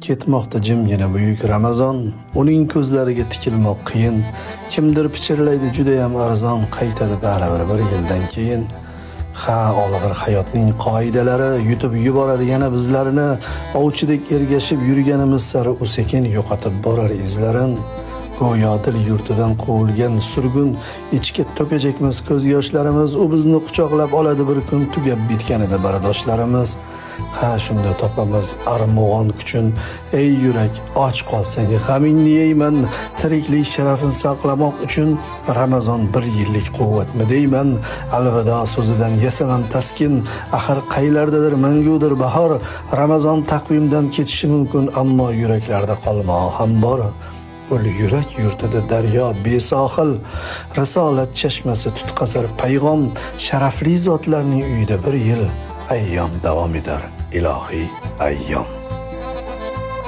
Ketmoqda jimgina buyuk Ramazon, uning ko'zlariga tikilmoq qiyin. Kimdir pichirlaydi judayam arzon, qaytadi baribir bir yildan keyin. Ha, olg'ir hayotning qoidalari yutib yuboradi yana bizlarni. Ovchidek ergashib yurganimiz sari u sekin yo'qotib borar izlarin. Go'yo dil yurtidan quvilgan surgun, ichga to'kajakmiz ko'z yoshlarimiz. U bizni quchoqlab oladi bir kun tugab bitganida bardoshlarimiz. Ha, shunda topamiz armug'on kuchin. Ey yurak, och qolsang g'amingni yeyman. Tiriklik sharafin saqlamoq uchun Ramazon bir yillik quvvatmi deyman. Alvido so'zidan yasamam taskin, axir qaylardadir mangudir bahor. Ramazon taqvimdan ketishi mumkin, ammo yuraklarda qolmog'i ham bor. Ul yurak yurtida daryo besohil, risolat chashmasi tutqazar payg'om. Sharafli zotlarning uyida bir yil ayyom davom etar, ilohiy ayyom.